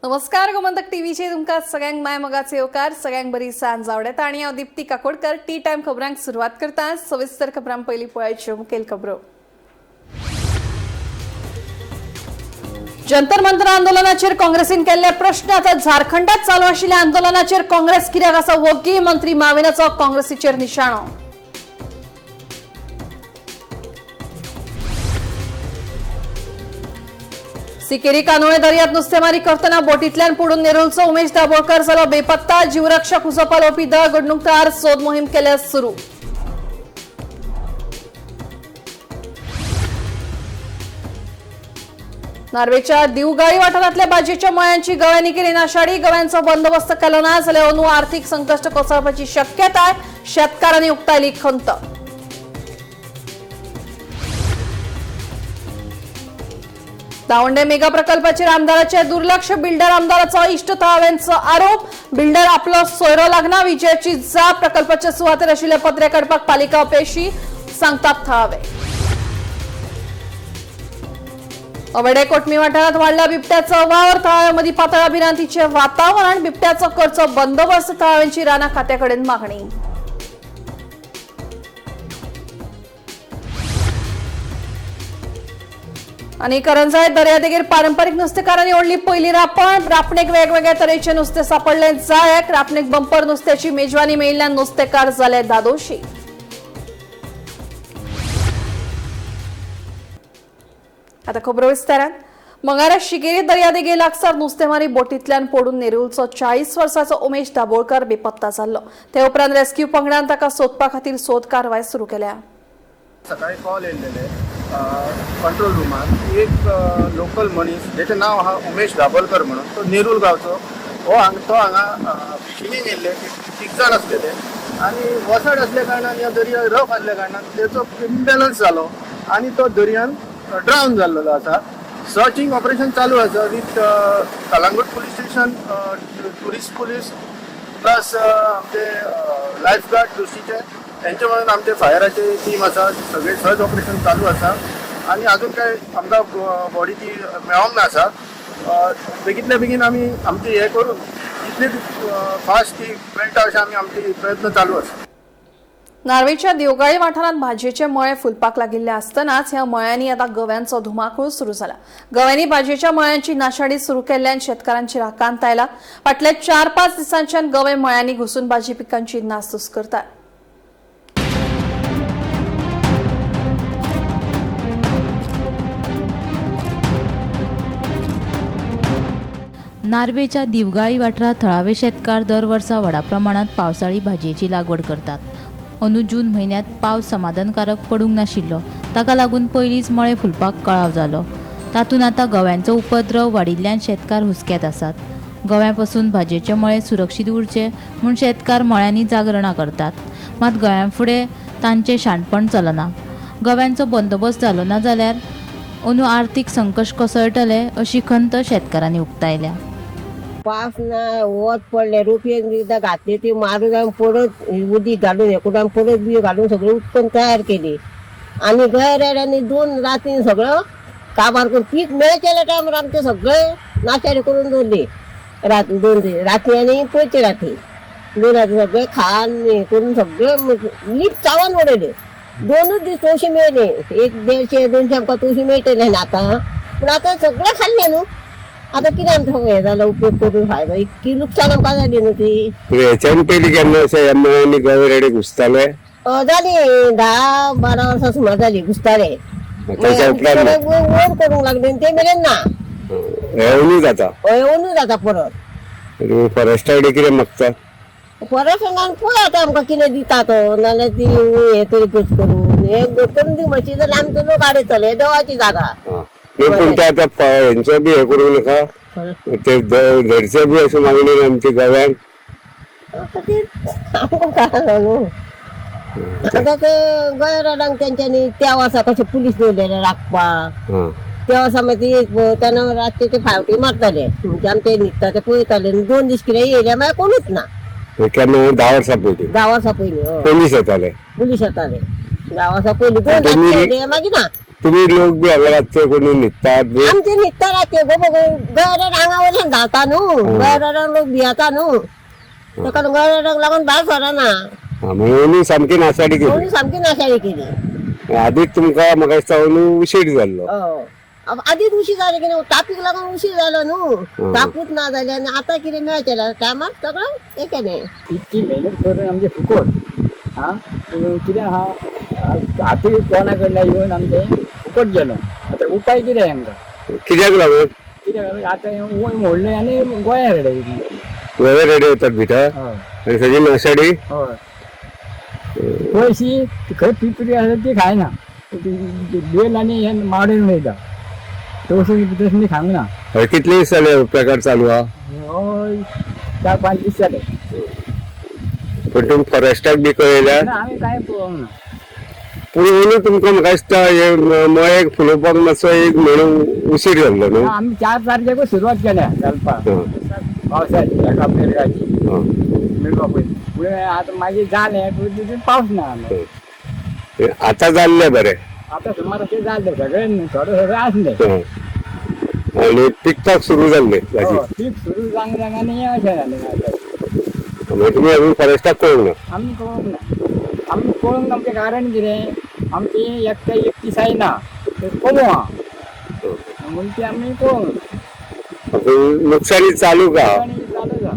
नमस्कार, गोमंतक टीव्हीचेर तुमकां सगळ्यांक माय मोगाचे येवकार. सगळ्यांक बरी सांज आवडेता आनी हांव दीप्ती काकोडकर टी टायम खबरांक सुरवात करता. सविस्तर खबरां पयलीं पळयाच्यो मुखेल खबरो. जंतर मंतर आंदोलनाचेर काँग्रेसीन केल्ले प्रश्न. आता झारखंडात चालू आशिल्ल्या आंदोलनाचेर काँग्रेस कित्याक आसा वोग्गी? मंत्री माविनाचो काँग्रेसीचेर निशाणो. सिकेरी कानोळे दर्यात नुस्तेमारी करतना बोटींतल्यान पडून नेरूलचो उमेश दाभोळकर जालो बेपत्ता. जीवरक्षक उजो पालोवपी दळ घडणूकदार, सोद मोहीम केल्या सुरू. नार्वेच्या दिवगाळी वाठारांतल्या भाजयेच्या मळ्यांची गव्यांनी केली नाशाडी. गव्यांचो बंदोबस्त केलो ना जाल्यार अंदू आर्थिक संकश्ट कोसळपाची शक्यताय, शेतकारांनी उक्तायली खंत. दावंडे मेगा प्रकल्पाचेर आमदाराचे दुर्लक्ष. बिल्डर आमदाराचो इश्ट थळाव्यांचो आरोप. बिल्डर आपलो सोयरो लागना, विजयाची जाप. प्रकल्पाच्या सुवातेर आशिल्ले पत्रे काडपाक पालिका अपेशी, सांगतात थळावे. अवेडे कोटमी वाठारात वाडला बिबट्याचो वावर. थळाव्यांमदीं पातळा भिरांतीचें वातावरण. बिबट्याचो करचो बंदोबस्त, थळाव्यांची रानां खात्याकडेन मागणी. आनी करंजाय दर्यादेगेर पारंपरीक नुस्तेकारांनी ओडली पयली रापण. रापणेक वेगवेगळ्या तरेचे नुस्तें सापडलें जाळ्याक. रापणेक बंपर नुस्त्याची मेजवानी मेळिल्ल्यान नुस्तेकार जाले धादोशी. आता खबरो विस्तारान. मंगारा शिकेरी दर्यादेगे लागसार नुस्तेमारी बोटींतल्यान पडून नेरूलचो 40 वर्साचो उमेश दाभोळकर बेपत्ता जाल्लो. ते उपरांत रेस्क्यू पंगडान ताका सोदपा खातीर सोद कारवाय सुरू केल्या. सकाळी कॉल येयल्लेले कंट्रोल रुमान, एक लोकल मनीस जेचें नांव आहा उमेश दाभोलकर म्हणून, तो नेरूल गांवचो. हो हांगा तो हांगा फिशिंगेक येयल्ले. तीग जाण आसलेले आनी वसाड आसल्या कारणान ह्या दर्या रफ आसल्या कारणान तेचो इम्बॅलन्स जालो आनी तो दर्यान ड्रावन जाल्लेलो आसा. सर्चींग ऑपरेशन चालू आसा with Calangute police station, tourist police, plus आमचे लायफ गार्ड दृश्टीचे, तेंचे म्हणून आमचे फायराचे टीम आसा. सगळे सर्च ऑपरेशन चालू आसा आनी अजून काय आमकां बॉडी ती मेळोंक ना आसा. बेगीतल्या बेगीन आमी आमचे हे करून जितले फास्ट ती मेळटा अशें आमी आमचे प्रयत्न चालू आसा. नार्वेच्या देवगाळी वाठारांत भाजयेचे मळे फुलपाक लागिल्ले आसतनाच ह्या मळ्यांनी आतां गव्यांचो धुमाकूळ सुरू जाला. गव्यांनी भाजयेच्या मळ्यांची नाशाडी सुरू केल्ल्यान शेतकारांचेर आकांत आयला. फाटल्या 4-5 दिसांच्यान गवे मळ्यांनी घुसून भाजी पिकांची नासधूस करतात. नार्वेच्या दिवगाळी वाठारांत थळावे शेतकार दर वर्सा व्हडा प्रमाणात पावसाळी भाजयेची लागवड करतात. अंदू जून म्हयन्यांत पावस समाधानकारक पडूंक नाशिल्लो. ताका लागून पयलींच मळे फुलपाक कळाव जालो. तातूंत आतां गव्यांचो उपद्रव वाडिल्ल्यान शेतकार हुसक्यांत आसात. गव्यां पसून भाजयेचे मळे सुरक्षीत उरचे म्हूण शेतकार मळ्यांनी जागरणां करतात. मात गव्यां फुडें तांचें शाणपण चलना. गव्यांचो बंदोबस्त जालो ना जाल्यार अंदू आर्थीक संकश्ट कोसळटलें अशी खंत शेतकारांनी उक्तायल्या. पावस ना, वत पडलें. रोपयेक एकदां घातली ती मारून आमी परत उदीक घालून हें करून आमी परत बियो घालून सगळें उत्पन्न तयार केली आनी गैरेड्यांनी 2 रातीन सगळो काबार करून पीक मेळचेल्या टायमार आमचें सगळें नाशाडी करून दवरली. रात 2 दीस राती आनी पयचे राती 2 राती सगळें खान हें करून सगळें लीप चावन उडयलें. 2च दीस तवशीं मेळ्ळी. एक 150-200 आमकां तवशीं मेळटलें आतां, पूण आतां सगळें खाल्लें न्हू. आतां कितें आमचो हें जालो उपयोग करून फायदो? इतकी लुकसाण आमकां जाली न्हू ती. हेच्यान पयलीं केन्ना अशें ह्या मळ्यांनी गवे रेडे घुसताले? जाली 10-12 वर्सां सुमार जाली घुसताले. ताच्या उपरांत ना? वयर करूंक लागले आनी ते मेरेन ना. हे अंदू जाता? हय, अंदू जाता परत. फॉरेस्टा कडेन कितें मागता? फॉरेस्टान पळय आतां आमकां कितें दिता तो, नाल्यार ती हें तरी कस करून हें करून दी मातशी जाल्यार आमचो लोक आडयतले. देवाची जागा. न्ही, पूण ते आतां हेंचो बी हें करूंक नाका, ते धरचे बी अशें मागणी आमच्या गव्यांक. आतां ते आमकां कळना न्हू. आतां ते गोंयराडांक तेंच्यांनी त्या वर्सा कशें पुलीस दवरलेले राखपाक. त्या वर्सा मागीर ती तेन्ना रातचे ते फावटी मारताले, म्हणजे आमचे न्हिदता ते पळयताले. 2 दीस कितें येयले, मागीर कोणूच ना. केन्ना? 10 वर्सां पयलीं? 10 वर्सां पयलीं, हय. पोलीस येताले? पुलीस येताले 10 वर्सां पयलीं. 2 रातचे येयले, मागीर ना. तुमी लोक बी हांगा रातचे कोणी न्हिदतात बी? आमचे न्हिदता रातचे गो गैरेड हांगा वयल्यान धांवता न्हू, गैरेडाक लोक भियेता न्हू, ताका लागून गैरेडाक लागून भायर सरना. हा, म्हणून सामकी नासाडी केली. म्हणून सामकी नाशाडी केली. आदीच तुमकां म्हाका दिसता अंदू उशीर जाल्लो. हय, आदीच उशीर जाले कितें, तापीक लागून उशीर जालो न्हू, तापूच ना जाले आनी आतां कितें मेळचें टायमार सगळें हें केलें. इतकी मेहनत करून आमचें फुकट आं कितें आहा, हाती कोणा कडल्यान येवन आमचें फुकट गेलो. आतां उपाय कितें हांकां? कित्याक लागून? कित्याक आतां हें मोडलें आनी गोंया रेडे. वेळे रेडे वतात भितर हय. आनी सगळी नाशाडी. हय, पयशी खंय पिपरी आसा ती खायना, ती बेल आनी हें माडून वयता, तसो तसली खावंक ना. हय, कितले दीस जाले हो प्रकार चालू आहा? हय, 4-5 दीस जाले. पण तुमी फॉरेस्टाक बी कळयल्यार? ना, आमी कांय पळोवंक ना. पूण अंदू तुमकां म्हाका दिसता हे मळ्याक फुलोवपाक मातसो एक म्हयनो उशीर जाल्लो न्हू? आमी 4 तारखेकूच सुरवात केल्या घालपाक पावसाची, एका मिरगाची मिरगा पयली. पूण आतां मागीर जालें, पूण तितून पावस ना जालो. आतां जाल्लें बरें. आतां सुमार अशें जालें सगळें न्हू, थोडे थोडे आसलें. आनी पिकपाक सुरू जाल्लें भाजी. हय, पीक सुरू जावंक जावंक आनी हें अशें जालें. मागीर तुमी अजून फॉरेस्टाक कळोवंक ना? आमी कळोवंक ना. आमी कळोवंक आमचें कारण कितें, आमची एकट्या एक दिसाय ना, ते कोमो आहा म्हणून ती आमी कळोवंक ना. पूण नुकसानी चालू का? आनी चालू जा.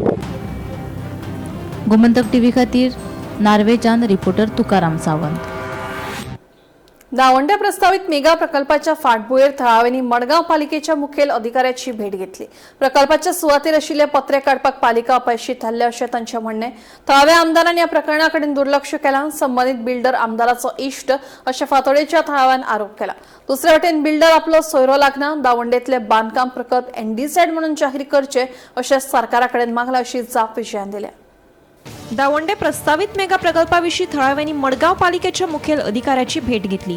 गोमंतक टीव्ही खातीर नार्वेच्यान रिपोर्टर तुकाराम सावंत. दावंडे प्रस्तावित मेगा प्रकल्पाच्या फाटभुंयेर थळाव्यांनी मडगांव पालिकेच्या मुखेल अधिकाऱ्याची भेट घेतली. प्रकल्पाच्या सुवातेर आशिल्ले पत्रे काडपाक पालिका अपेशी थारल्या अशें तांचें म्हणणें. थळाव्या आमदारान ह्या प्रकरणा कडेन दुर्लक्ष केलां. संबंदीत बिल्डर आमदाराचो इश्ट अशें फातोडेच्या थळाव्यान आरोप केला. दुसरे वटेन बिल्डर आपलो सोयरो लागना. दावंडेतले बांदकाम प्रकल्प एनडीझेड म्हणून जाहीर करचे अशें सरकारा कडेन मागलां अशी जाप विजयान दिल्या. दावंडे प्रस्तावित मेगा प्रकल्पाविशीं थळाव्यांनी मडगांव पालिकेच्या मुखेल अधिकाऱ्याची भेट घेतली.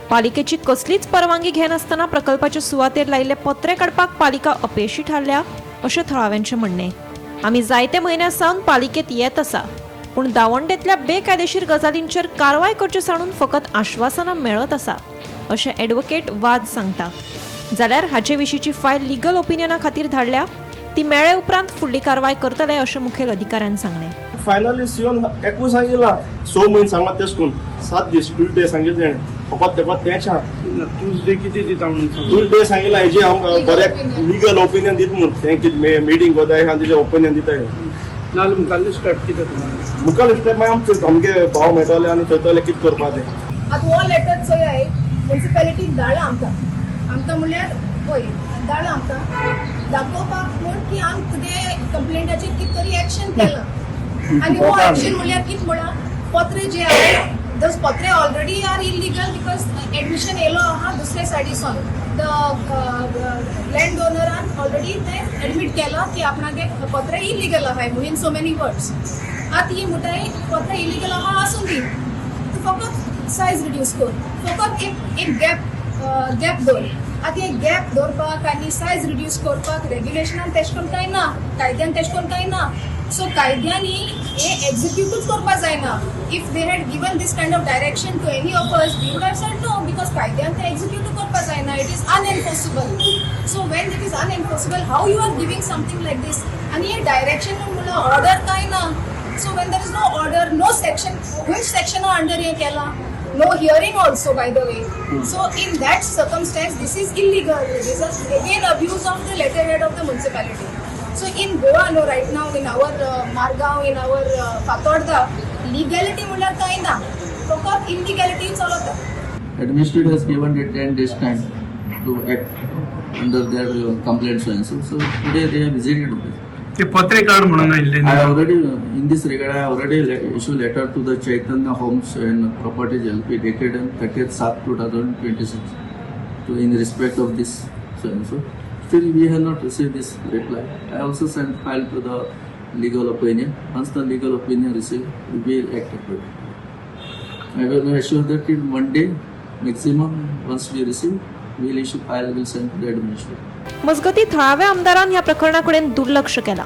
पालिकेची कसलीच परवानगी घेनासतना प्रकल्पाच्या सुवातेर लायिल्ले पत्रे काडपाक पालिका अपेशी थारल्या अशें थळाव्यांचें म्हणणें. आमी जायते म्हयन्या सावन पालिकेत येत आसा, पूण दावंडेतल्या बेकायदेशीर गजालींचेर कारवाय करचे सांडून फकत आश्वासनां मेळत आसा अशें ॲडव्होकेट वाद सांगता. जाल्यार हाचे विशींची फायल लिगल ओपिनियना खातीर धाडल्या, ती मेळ्ळे उपरांत फुडली कारवाय करतले अशें मुखेल अधिकाऱ्यान सांगलें. फायनली सियोन एकूच सांगितला, 6 म्हयने सांगला तेश करून 7 दीस ट्युजडे सांगितलें तेणें, फकत तेका तेंच आहा. ट्युजडे कितें दिता म्हणून सांग. ट्युजडे सांगितला हेजी आमकां बऱ्याक लिगल ओपिनियन दित म्हूण, तें कितें मिटींग कोताय आनी तेजें ओपिनियन दिताय. नाजाल्यार मुखाल्ले स्टेप कितें तुम्हाला? मुखार स्टेप मागीर आमचे आमगे भाव मेळटले आनी थंयतले कितें करपा तें. आतां हो लेटर चोय मुन्सिपेलिटीन धाडला आमकां, आमकां म्हणल्यार पळय धाडला आमकां दाखोवपाक म्हूण की आम तुगे कंप्लेंटाचेर कितें तरी एक्शन केलां. आनी हो एक्शन म्हणल्यार कितें म्हळां, पत्रे जे आहाय those पत्रे already are illegal because admission येयलो आहा दुसरे सायडीसून. The land ओनरान ऑलरेडी तें एडमीट केलां की आपणागे पत्रे इलिगल आहाय म्हणून, इन सो मेनी वर्ड्स. आतां ही म्हणटाय पत्रे इलिगल आहा आसूं दी, तूं फकत सायज रिड्यूस कर, फकत एक एक गॅप दवर. आतां हे गॅप दवरपाक आनी सायज रिड्यूस करपाक रेग्युलेशनान तेश कोन कांय ना, कायद्यान तेश कोन कांय ना. सो कायद्यांनी हे एक्झिक्युटूच करपा जायना. If they had given this kind of direction to any of us, we would have said no, because कायद्यान ते एक्झिक्यूट करपा जायना. It is unenforceable. So when it is unenforceable, how you are giving something like this? आनी हे direction म्हणल्यार order कांय ना. So when there is no order, no section, which section under हे केलां? No hearing also, by the way. So in that circumstance, this is illegal. This is again abuse of the letterhead of the municipality. So in Goa, no, right now in our Margao, in our Fatorda, legality म्हणल्यार कांय ना, फकत illegality चलता. Administrator has given it 10 days time to act under their complaint so and so. So today they have visited me. ते पत्रे काड म्हणून आयिल्ले. I already, in this regard, I already issue letter to the Chaitanya Homes and Properties LP dated on 30/7/2026 to in respect of this so and so. Still we have not received this reply. I also sent file to the legal opinion. Once the legal opinion received, we will act accordingly. I will assure that in one day maximum, once we receive, we will issue file, will send to the administrator. मजगती थळाव्या आमदारान ह्या प्रकरणा कडेन दुर्लक्ष केलां.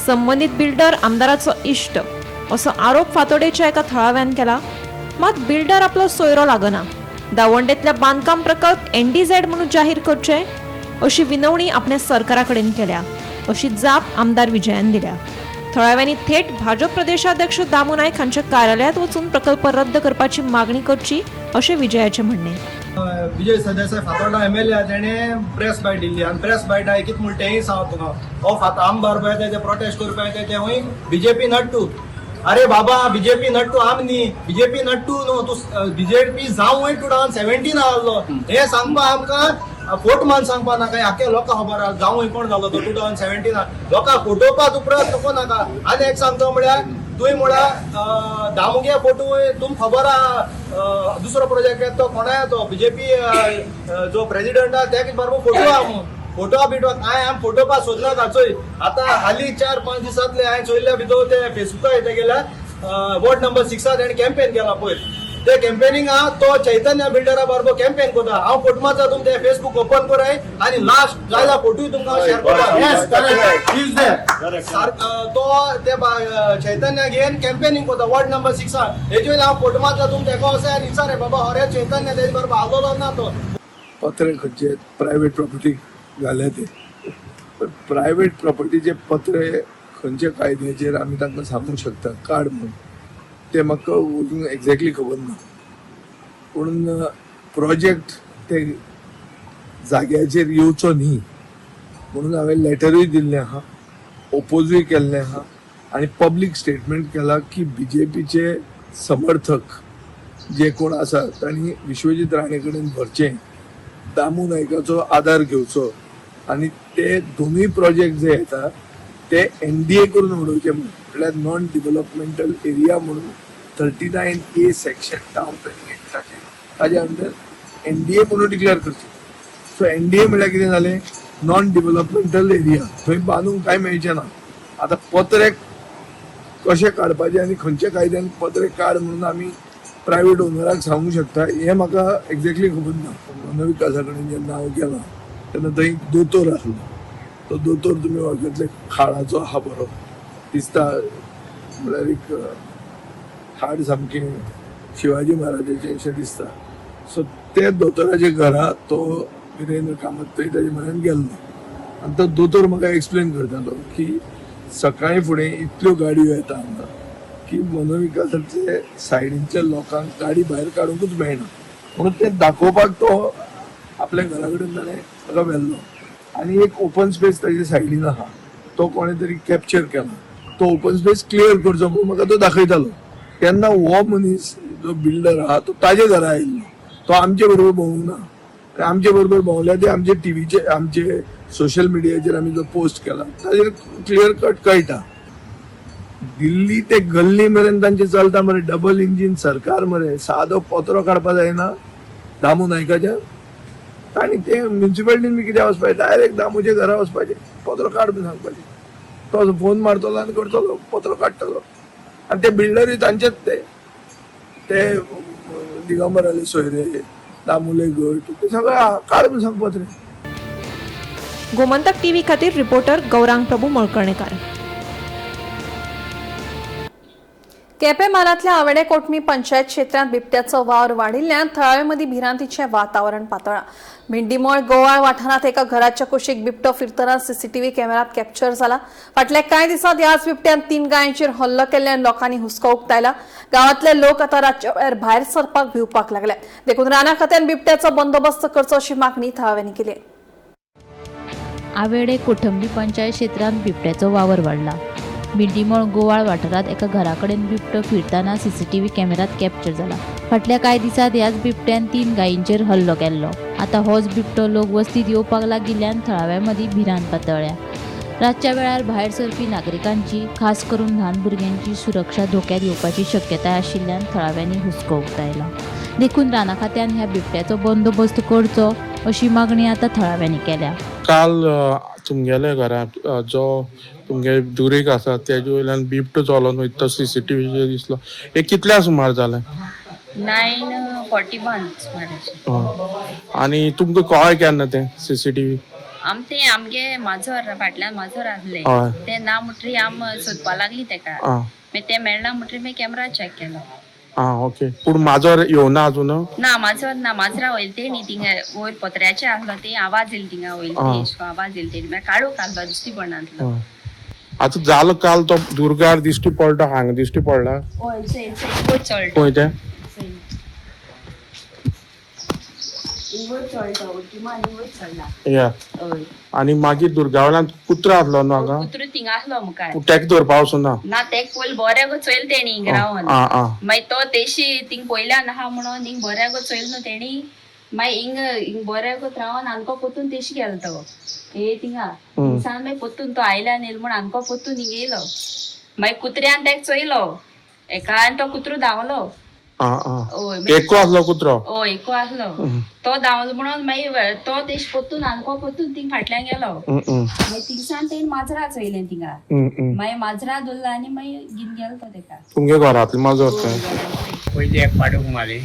संबंदीत builder आमदाराचो इश्ट असो आरोप फातोडेच्या एका थळाव्यान केला. मात बिल्डर आपलो सोयरो लागना. दावंडेतल्या बांदकाम प्रकल्प एनडीझेड म्हणून जाहीर करचे अशी विनवणी आपल्या सरकारा कडेन केल्या अशी जाप आमदार विजयान दिल्या. थळाव्यांनी थेट भाजप प्रदेशाध्यक्ष दामू नायक हांच्या कार्यालयात वचून प्रकल्प रद्द करपाची मागणी करची अशें विजयाचें म्हणणें. विजय सरदेसाय फातोर्डा एमएलए तेणें प्रेस बायट दिल्ली आनी प्रेस बायट कितें म्हण तेंय सांग तुका. हो फात आमबार पळय ते प्रोटेस्ट करपा येता ते हूंय बीजेपी नट्टू. अरे बाबा बीजेपी नट्टू आम न्ही, बीजेपी नट्टू न्हू तूं बीजेपी जावूय 2017 आहलो हें सांगपा आमकां फोट मान सांगपा नाका. आख्या लोकांक खबर आहा जावूय कोण जालो तो 2017. लोकांक फटोवपाक उपरांत नको नाका. आनी एक सांगता म्हळ्यार तुवें म्हळ्यार दामुगे फोटो तुमकां खबर आहा दुसरो प्रोजेक्ट येता तो कोणाय तो बीजेपी जो प्रेसिडेंट आहा तेका बरोबर फोटो आहा म्हणून फोटो बिटो कांय आमी फोटो पा सोदनाका. चोय आतां हालीं 4-5 दिसांतले हांवें चोयल्ल्या भितर ते फेसबुकार येता गेल्या वॉर्ड नंबर 6 तेणें कॅम्पेन केला पयर. ते कॅम्पेनिंग आहा तो चैतन्य बिल्डरा बरोबर कॅम्पेन करता. हांव फोटो मारता तुम ते फेसबूक ओपन कराय आनी लास्ट जायला फोटोय तुमकां शेअर करता. तो ते चैतन्य घेवन कॅम्पेनिंग करता वॉर्ड नंबर 6. हेजे वयल्यान हांव फोटो मारता तुम तेका वचोन आनी विचार बाबा हरे चैतन्य तेजे बरोबर आसलेलो ना तो. पत्रे खंयचे प्रायवेट प्रॉपर्टी घाल्या ते प्रायवेट प्रॉपर्टीचे पत्रे खंयच्या कायद्याचेर आमी तांकां सांगूंक शकता काड म्हणून ते म्हाका अजून एक्झॅक्टली खबर ना. पूण प्रोजेक्ट ते जाग्याचेर येवचो न्ही म्हणून हांवें लेटरूय दिल्लें आहा, ओपोजूय केल्लें आहा आनी पब्लीक स्टेटमेंट केला की बीजेपीचे समर्थक जे कोण आसा तांणी विश्वजीत राणे कडेन व्हरचें, दामू नायकाचो आदार घेवचो आनी ते दोनूय प्रोजेक्ट जे येता ते एनडीए करून उडोवचे म्हणून, म्हळ्यार नॉन डिव्हलपमेंटल एरिया म्हणून 39A section town planning एक्टाचेर ताज्या अंडर एनडीए म्हणून डिक्लेअर करचे. सो एनडीए म्हळ्यार कितें जालें, नॉन डिव्हलपमेंटल एरिया, थंय बांदूंक कांय मेळचें ना. आतां पत्रे कशे काडपाचे आनी खंयच्या कायद्यान पत्रे काड म्हणून आमी प्रायवेट ओनराक सांगूंक शकता हें म्हाका एक्झॅक्टली खबर ना. मनविकासा कडेन जेन्ना हांव गेलां तेन्ना थंय एक दोतोर आसलो. तो दोतोर तुमी वळखतले, खाडाचो आहा बरो दिसता, म्हळ्यार एक हाड सामकें शिवाजी महाराजाचें अशें दिसता. सो ते दोतोराच्या घरा तो विरेंद्र कामत थंय ताजे म्हऱ्यान गेल्लो आनी तो दोतोर म्हाका एक्सप्लेन करतालो की सकाळीं फुडें इतल्यो गाडयो येता हांगा की मनोविकासांतले सायडींतल्या लोकांक गाडी भायर काडुंकूच मेळना म्हणून ते दाखोवपाक तो आपल्या घरा कडेन ताणें ताका व्हेल्लो. आनी एक ओपन स्पेस ताजे सायडीन आहा तो कोणें तरी कॅप्चर केला, तो ओपन स्पेस क्लियर करचो म्हणून म्हाका तो दाखयतालो. तेन्ना हो मनीस जो बिल्डर आहा तो ताजे घरा आयिल्लो, तो आमचे बरोबर भोंवूंक ना. आमचे बरोबर भोंवल्यार ते आमचे टिवीचे आमचे सोशल मिडियाचेर आमी जो पोस्ट केला ताजेर क्लियर कट कळटा. दिल्ली ते गल्ली मेरेन तांचे चलता मरे, डबल इंजीन सरकार मरे, सादो पत्रो काडपा जायना दामू नायकाच्या. आनी ते म्युन्सिपालिटीन बी कित्याक वचपाचें, डायरेक्ट दामूच्या घरा वचपाचें, पत्रो काड बी सांगपाचें. तो फोन मारतलो आनी करतलो, पत्रो काडटलो. आनी ते बिल्डरूय तांचेच ते ते दिगंबराले सोयरे, दामुले गट, ते सगळे काड बी सांग पत्रे. गोमंतक टीव्ही खातीर रिपोर्टर गौरांग प्रभू मळकर्णेकार. केपें म्हालांतल्या आवेडे कोटमी पंचायत क्षेत्रांत बिबट्याचो वावर वाडिल्ल्यान थळावे मदीं भिरांतीचें वातावरण पातळ्ळां. भेंडीमळ गोवाळ वाठारांत एका घराच्या कुशीक बिबटो फिरतना सीसीटीव्ही कॅमेऱ्यात कॅप्चर जाला. फाटल्या कांय दिसांत ह्याच बिबट्यान 3 गायांचेर हल्लो केल्ल्यान लोकांनी हुस्को उक्तायला. गांवांतले लोक आतां रातच्या वेळार भायर सरपाक भिवपाक लागले. देखून राना खात्यान बिबट्याचो बंदोबस्त करचो अशी मागणी थळाव्यांनी केली. आवेडे कोठंबी पंचायत क्षेत्रांत बिबट्याचो वावर वाडला. भिंडीमळ गोवाळ वाठारांत एका घरा कडेन बिबटो फिरतना सीसीटीव्ही कॅमेऱ्यात कॅप्चर जाला. फाटल्या कांय दिसांत ह्याच बिबट्यान 3 गायींचेर हल्लो केल्लो. आतां होच बिबटो लोक वस्तीत येवपाक लागिल्ल्यान थळाव्यां मदीं भिरांत पातळ्ळ्या. रातच्या वेळार भायर सरपी नागरिकांची, खास करून ल्हान भुरग्यांची सुरक्षा धोक्यात येवपाची शक्यताय आशिल्ल्यान थळाव्यांनी हुस्को उक्तायला. देखून राना खात्यान ह्या बिबट्याचो बंदोबस्त करचो अशी मागणी आतां थळाव्यांनी केल्या. काल तुमगेल्या घरांत जो तुमगे दुरीग आसा तेजे वयल्यान बिबटो चलोन वयता तो सीसीटीव्हीचेर दिसलो. हे कितल्या सुमार जालें? 9:41 सुमार. आनी तुमकां कळ्ळें केन्ना तें सीसीटीव्ही? आम ते आमगे माजर फाटल्यान माजर आसले ते ना म्हणटरी आम सोदपा लागली तेका, मागीर ते मेळना म्हणटरी मागीर कॅमेरा चॅक केलो. आं ओके. पूण माजर येवना अजून? ना माजर ना, माजरा वयल ते न्ही थिंगा वयर पत्र्याचे आसलो ते आवाज येयलो थिंगा वयल ते एशको आवाज येयलो तेणी मागीर काळोख आसलो दिश्टी पडनासलो. आतां जालो काल तो दुर्गार दिश्टी पडटा, हांगा दिश्टी पडला. हय वयर चडटा. खंय तें? वयर चडटा उडकी आनी वयर चडला. या. हय. आनी मागीर दुर्गावल्यान कुत्रो आसलो न्हू हांगा? कुत्रो थिंगा आसलो मुखार. तेका धरपा वचूना? ना तेक पयलीं बऱ्याक चोयल तेणी हिंग रावन. आं आं. मागीर तो तेशी थिंग पयल्यान आहा म्हणून हिंग बऱ्याक चोयल न्हू तेणी, मागीर हिंग हिंग बऱ्याक रावन आमकां पोतून तेशी गेलो तो हे थिंगा थिंगसान. मागीर पोतून तो आयल्यान येयलो म्हूण आमकां पोतून हिंग येयलो. मागीर कुत्र्यान तेका चोयलो एका, तो कुत्रो धांवलो. हय. एको आसलो कुत्रो? हय एको आसलो. तो धांवलो म्हणून मागीर तो तेश पोतून आमकां पोतून थिंग फाटल्यान गेलो. मागीर थिंगसान तेणी माजरा चोयलें थिंगा, मागीर माजरा धरला आनी मागीर घेवन गेलो तो तेका. तुमगे घरांतलें माजर तें? पयलीं एक पाडूक मारली,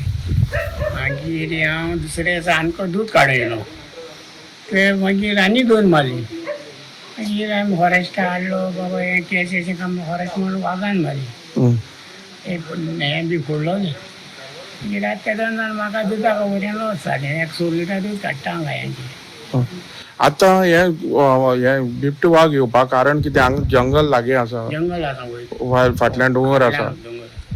मागीर हांव दुसरे दिसा आमकां दूद काडूं येयलो, ते मागीर आनी दोन मारली. मागीर हांवें फॉरेस्टा हाडलो बाबा हें केस काम फॉरेस्ट म्हणून वागान मारली, हें बी फोडलो न्ही. मागीर आतां तेन्ना म्हाका दुदाक वयल्यान लॉस जालें, एक 100 लिटर दूद काडटा हांव गायांचें. आतां हे बिबटे वाग येवपाक कारण कितें? हांगा जंगल लागीं आसा, जंगल आसा वयर फाटल्यान दोंगर आसा.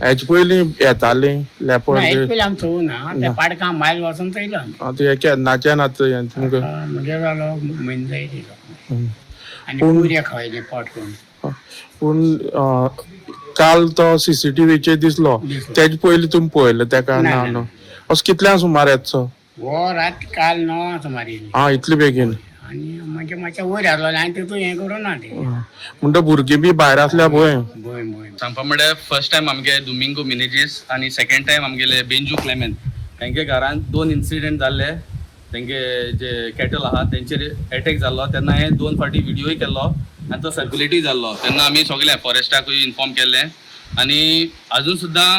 हेजे पयलीं येताली लेपर्ड? पयलीं आमी चोवना, त्या पाडकां मायल वचून चोयलो. ते केन्नाच्यान आतां तुमकां? म्हणजे जालो म्हयनो जायत येयलो आनी पुऱ्या खावयले पोट करून. पूण काल तो सीसीटीव्हीचेर दिसलो, तेजे पयलीं तुमी पळयलें तेका? ना न्हू. असो कितल्यांक सुमार येतचो? हो रात काल 9 सुमार येयली. आं इतले बेगीन? आनी मागीर मातशें वयर आसलो आनी तितून हें करूं ना तें. म्हणटा भुरगीं बी भायर आसल्या भंय. भंय भंय. सांगपा म्हळ्यार फर्स्ट टायम आमगे दुमिंगो मिनेजीस आनी सेकंड टायम आमगेले बेंजू क्लेमेन तेंगे घरान 2 इन्सिडेंट जाल्ले. तेंगे जे कॅटल आहा तेंचेर एटॅक जाल्लो तेन्ना हांवें 2 फावटी व्हिडियोय केल्लो आनी तो सर्क्युलेटूय जाल्लो. तेन्ना आमी सगळें फॉरेस्टाकूय इन्फॉर्म केल्लें आनी आजून सुद्दां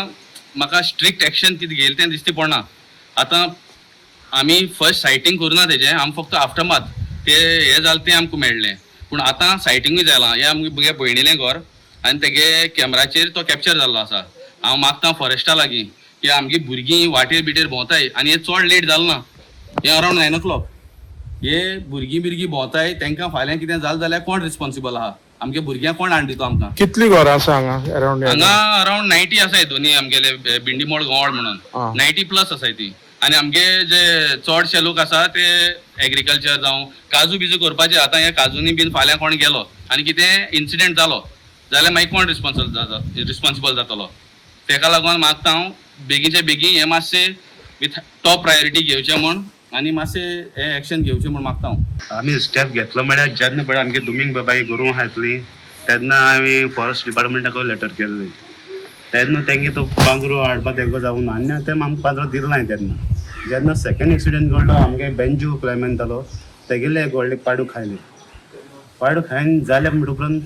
म्हाका स्ट्रिक्ट एक्शन कितें घेयलें तें दिश्टी पडना. आतां आमी फर्स्ट सायटींग करुना तेजें, आमी फक्त आफ्टरमाथ ते हें जालें तें आमकां मेळ्ळें. पूण आतां सायटिंगूय जालां. हें आमगे भयणीलें घर आनी तेगे कॅमराचेर तो कॅप्चर जाल्लो आसा. हांव मागता फॉरेस्टा लागीं की आमगे भुरगीं वाटेर बिटेर भोंवताय आनी हें चड लेट जालें ना, हें अरावंड 9 o'clock हे भुरगीं बिरगीं भोंवताय, तेंकां फाल्यां कितें जालें जाल्यार कोण रिस्पॉन्सिबल आहा? आमगे भुरग्यांक कोण हाडून दिता आमकां? कितलीं घरां आसा हांगा अरावंड? हांगा अरावंड 90 आसाय दोनी आमगेले बिंडीमोळ गोवाळ म्हणून 90+ आसाय ती. आनी आमगे जे चडशे लोक आसा ते एग्रीकल्चर जावं काजू बिजू करपाचे. आतां ह्या काजूनी बीन फाल्यां कोण गेलो आनी कितें इन्सिडेंट जालो जाल्यार मागीर कोण रिस्पॉन्सिबल जातलो? तेका लागून मागता हांव बेगीनचे बेगीन हें मातशें विथ टॉप प्रायोरिटी घेवचें म्हूण आनी मातशें हें एक्शन घेवचें म्हूण मागता हांव. आमी स्टेप घेतलो म्हळ्यार जेन्ना पळय आमगे दुमींग बाबाई गोरवां आसली तेन्ना आमी फॉरेस्ट डिपार्टमेंटाक लेटर केल्ली, तेन्ना तेंगे तो पांजरो हाडपा तेंका जावना आनी ते आमकां पांजरो दिलो ना. तेन्ना जेन्ना सेकंड एक्सिडेंट घडलो आमगे बेंजू क्लायमेन जालो तेगेले एक व्हडले पाडू खायले, पाडू खायन जाले म्हणटा उपरांत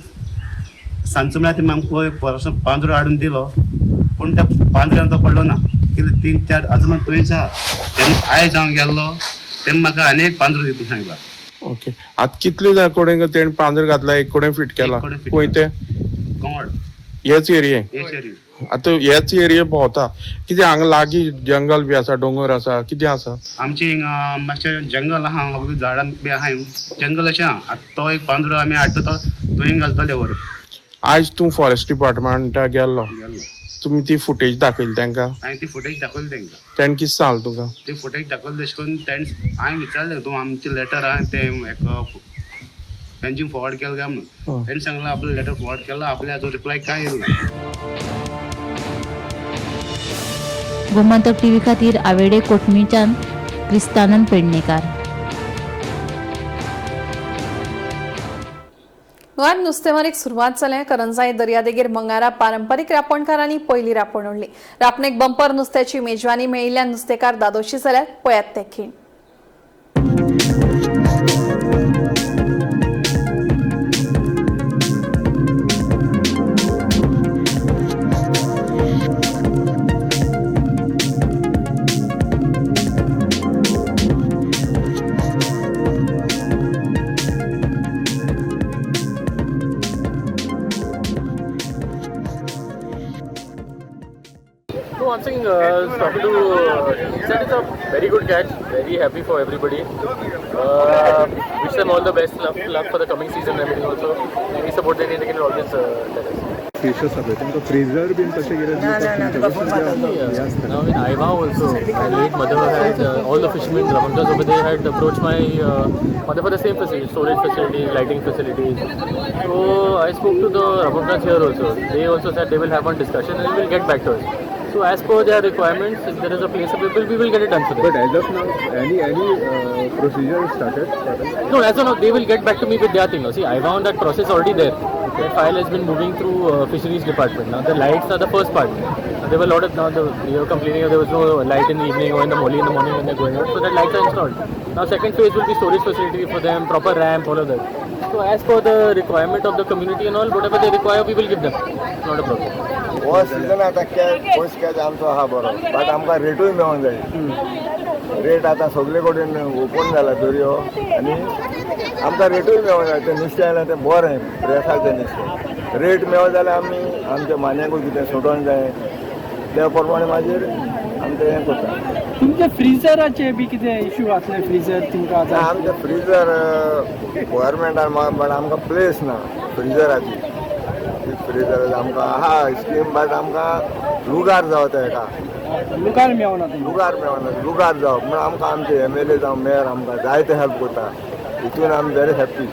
सांजचो म्हळ्यार ते आमकां फॉरेस्ट पांजरो हाडून दिलो, पूण त्या पांजऱ्यान तो पडलो ना. कितें 3-4 अजून थंयच आहा. तेन्ना आयज हांव गेल्लो तेन्ना म्हाका आनी एक पांजरो दिता सांगला. ओके. आतां कितले कडेन तेणें पांजरो घातला? एक कडेन फिट केला खंय तें? गोंवड हेच एरिये. आतां हेच एरिये भोंवता कितें? हांगा लागीं जंगल बी आसा, दोंगर आसा, कितें आसा? आमची हिंगा मातशें जंगल आहा, झाडां बी आहा, जंगल अशें आहा. आतां तो एक पांजरो आमी हाडटा तो थंय घालतले व्हरून. आयज तूं फॉरेस्ट डिपार्टमेंटा गेल्लो, तुमी ती फुटेज दाखयली तेंकां? हांवें ती फुटेज दाखयली तेंकां. तेणें कितें सांगलें तुका? ती फुटेज दाखयली तशें करून तेणें हांवें विचारलें तूं आमची लेटर आहा तें एक तेंची फॉरवर्ड केलें काय म्हणून. तेणें सांगलें आपलें लेटर फॉरवर्ड केलां, आपल्या हाजो रिप्लाय कांय येयलो ना. गोमंतक टीव्ही खातीर आवेडे कोटमीच्यान क्रिस्तानंद पेडणेकार. गोंयांत नुस्तेमारीक सुरवात जाल्या. करंजाई दर्यादेगेर मंगारा पारंपरीक रापणकारांनी पयली रापण ओडली. रापणेक बंपर नुस्त्याची मेजवानी मेळिल्ल्यान नुस्तेकार दादोशी जाल्यार पळयात ते खीण. No, I'm saying talking to he said it's a very good catch. Very happy for everybody. Wish them all the best luck for the coming season and everything also. Any support they need, they can always tell us. Fish आसा पळय तांकां freezer बीन तशें कितें दिवपाक तुमचे कडसून हें आसता. Now in Iowa also, my late mother had all the fishermen, Ramanjas over there had approached my mother for the same facility, storage facilities, lighting facilities. So I spoke to the Ramanjas here also. They also said they will have one discussion and will get back to us. So as per their requirements, if there is a place available, we will get it done for them. But as of now, any procedure started? No, as of now, they will get back to me with their thing. Now, see, I found that process already there. That file has been moving through fisheries department. Now, the lights are the first part. Now, there were a lot of, now the, we were complaining there was no light in the evening or in the morning, when they're going out. So that lights are installed. Now, second phase will be storage facility for them, proper ramp, all of that. So as per the requirement of the community and all, whatever they require, we will give them. Not a problem. हो season आतां catch first catch आमचो आहा बरो, but आमकां रेटूय मेळोंक जाय. Rate आतां सगळे कडेन ओपन जाला दर्यो आनी आमकां रेटूय मेळोंक जाय. तें नुस्तें आयलें तें बरें प्रेसाचें नुस्तें रेट मेळो जाल्यार आमी आमच्या मान्यांकूय कितें सोडोंक जाय, त्या प्रमाणे मागीर आमचें हें करता. तुमचे फ्रिजराचे बी कितें इशू आसले? फ्रिजर तुमकां आतां? आमचें फ्रिजर गोवोरमेंटान, बट आमकां प्लेस ना फ्रिजराची. फ्रिजर आमकां आहा स्कीम, बट आमकां लुगार जावं तेका लुगार मेळना, लुगार मेळना. लुगार जावप म्हण आमकां आमचे एमएलए जावं मेयर आमकां जायते हेल्प करता. हितून आमी व्हेरी हॅप्पी.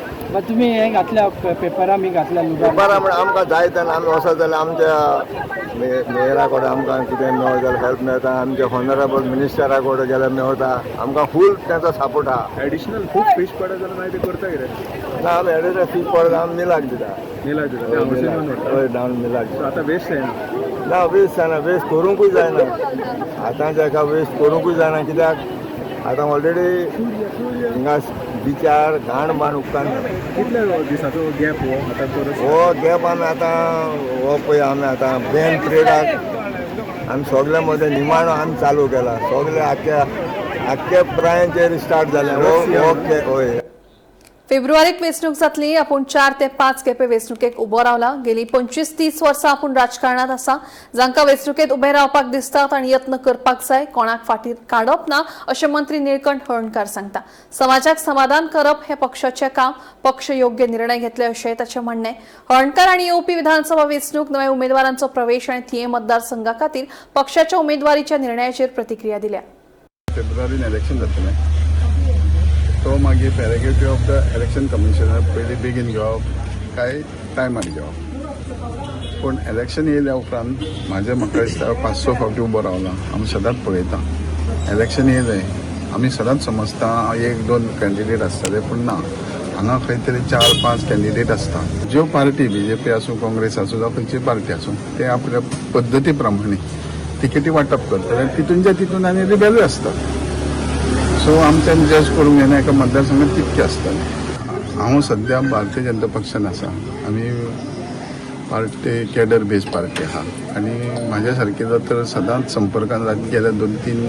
तुमी हें घातल्या पेपरा बी घातल्या? पेपरा म्हण आमकां जाय तेन्ना आमी वचत जाल्यार आमच्या मेयरा कडेन आमकां कितें मेळत जाल्यार हेल्प मेळटा. आमच्या ऑनरेबल मिनिस्टरा कडेन गेल्यार मेळटा. आमकां फूल तेंचो सपोर्ट आहा. एडिशनल खूब फीश पडत जाल्यार मागीर ते करता कितें? ना, आमी एडिशनल फीश पडत आमी मिलाक दिता. मिलाक दिता, हय, डावन मिलाक. आतां वेस्ट जायना? ना, वेस्ट जायना. वेस्ट करूंकूय जायना आतां, ताका वेस्ट करूंकूय जायना, कित्याक आतां ऑलरेडी हिंगा बिचार घाण बाण उपकार. कितल्या दिसाचो गॅप हो आतां? हो गॅप आमी आतां हो पळय आमी आतां बॅन पिरियडाक आमी सगल्या मदें निमाणो आमी चालू केला. सगळे आख्या आख्या प्रायांचेर स्टार्ट जालें हो. ओके, हय. फेब्रुवारीत वेंचणूक जातली. आपूण 4 ते 5 खेपे वेंचणुकेक उबो रावला. गेली 25-30 वर्सां आपूण राजकारणात आसा. जांकां वेंचणुकेत उबे रावपाक दिसता तांणी यत्न करपाक जाय. कोणाक फाटीर काडप ना अशें मंत्री निळकंठ हळर्णकार सांगता. समाजाक समाधान करप हें पक्षाचें काम. पक्ष योग्य निर्णय घेतले अशें ताचें म्हणणें. हळर्णकार हांणी येवपी विधानसभा वेंचणूक, नव्या उमेदवारांचो प्रवेश आनी थिये मतदारसंघा खातीर पक्षाच्या उमेदवारीच्या निर्णयाचेर प्रतिक्रिया दिल्या. फेब्रुवारीन इलेक्शन जातलें, तो मागीर prerogative of the election commissioner पयलीं बेगीन घेवप काय टायमार घेवप. पूण इलेक्शन येयल्या उपरांत म्हाजें म्हाका दिसता 5-6 फावटी उबो रावला. आमी सदांच पळयता इलेक्शन येयलें आमी सदांच समजता 1-2 कॅन्डिडेट आसतले, पूण ना, हांगा खंय तरी 4-5 कॅन्डिडेट आसता. ज्यो पार्टी बीजेपी आसूं, काँग्रेस आसूं, जावं खंयची पार्टी आसूं, ते आपल्या पद्दती प्रमाणे तिकेटी वांटप करतले. तितूनच्या तितून आनी रिबेलूय आसतात. सो आमच्यान जज करूंक जायना एका मतदारसंघात कितके आसतले. हांव सद्या भारतीय जनता पक्षान आसा. आमी पार्टी कॅडर बेज पार्टी आहा आनी म्हाज्या सारकेलो तर सदांच संपर्कान रात गेल्या 2-3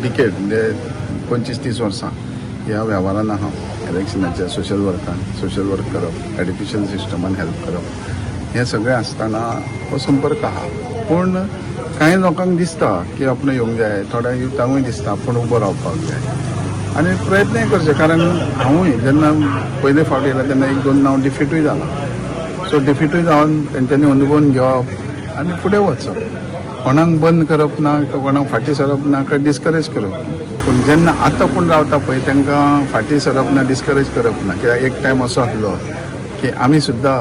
डिकेड, म्हणजे 25-30 वर्सां ह्या वेव्हारान आहा. इलेक्शनाच्या सोशल वर्कान, सोशल वर्क करप, एड्युकेशन सिस्टमान हेल्प करप, हें सगळें आसतना हो संपर्क आहा. पूण कांय लोकांक दिसता की आपणें येवंक जाय, थोड्या युथांकूय दिसता आपूण उबो रावपाक जाय आनी प्रयत्नय करचे. कारण हांवूय जेन्ना पयले फावट येयला तेन्ना 1-2 नांव डिफिटूय जाला. सो डिफिटूय जावन तेंच्यांनी अनुभवन घेवप आनी फुडें वचप. कोणाक बंद करप ना, कोणाक फाटीं सरप ना, काय डिस्करेज करप. पूण जेन्ना आतां कोण रावता पळय तांकां फाटीं सरप ना, डिस्करेज करप ना. कित्याक एक टायम असो आसलो की आमी सुद्दां,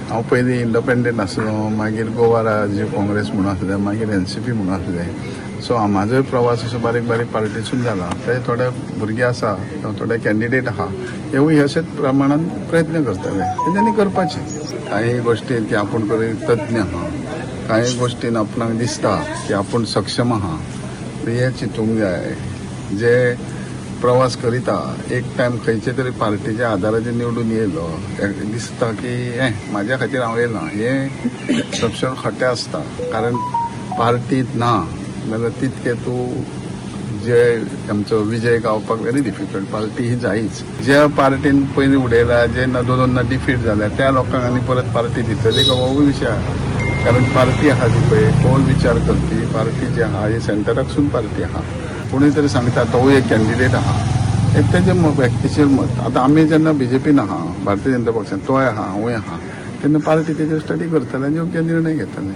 हांव पयलीं इंडिपेंडंट आसलो, मागीर गोवा राज्य काँग्रेस म्हणून आसलें, मागीर एनसीपी म्हणून आसलें. सो म्हाजोय प्रवास असो बारीक बारीक पार्टीसून जाला. ते थोडे भुरगे आसा, थोडे कॅन्डिडेट आहा, हेवूय अशेच प्रमाणान प्रयत्न करतले. तेंच्यांनी करपाचें. कांय गोश्टी की आपूण तज्ञ आहा, कांय गोश्टीन आपणाक दिसता की आपूण सक्षम आहा, हें चिंतूंक जाय. जे प्रवास करिता एक टायम खंयचे तरी पार्टीच्या आदाराचेर निवडून येयलो, दिसता की हें म्हाज्या खातीर हांव येयलां, हें सपशेल खोटें आसता. कारण पार्टींत ना जाल्यार तितकें तूं जे आमचो विजय गावपाक व्हेरी डिफिकल्ट. पार्टी ही जायच. ज्या पार्टीन पयलीं उडयला, जे ना 2-2 डिफीट जाल्या त्या लोकांक आनी परत पार्टी दितली काय होवूय विशय आहा. कारण पार्टी आहा ती पळय कोण विचार करपी पार्टी जी आहा ही सेंटराकसून पार्टी आहा. कोणूय तरी सांगता तोवूय एक कॅन्डिडेट आहा, एक तेजें व्यक्तीचेर मत. आतां आमी जेन्ना बीजेपीन आहा, भारतीय जनता पक्षान, तोय आहा हांवूय आहा, तेन्ना पार्टी तेजेर स्टडी करतले आनी योग्य निर्णय घेतले.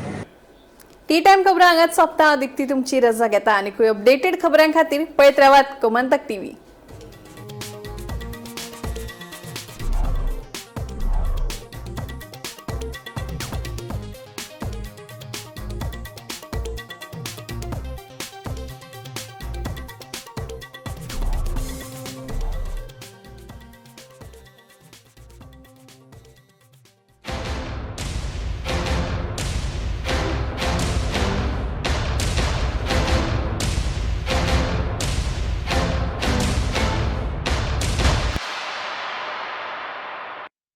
टी टायम खबरां हांगाच सोंपता. दिकती तुमची रजा घेता आनी अपडेटेड खबरां खातीर पळयत रावात गोमंतक टीव्ही.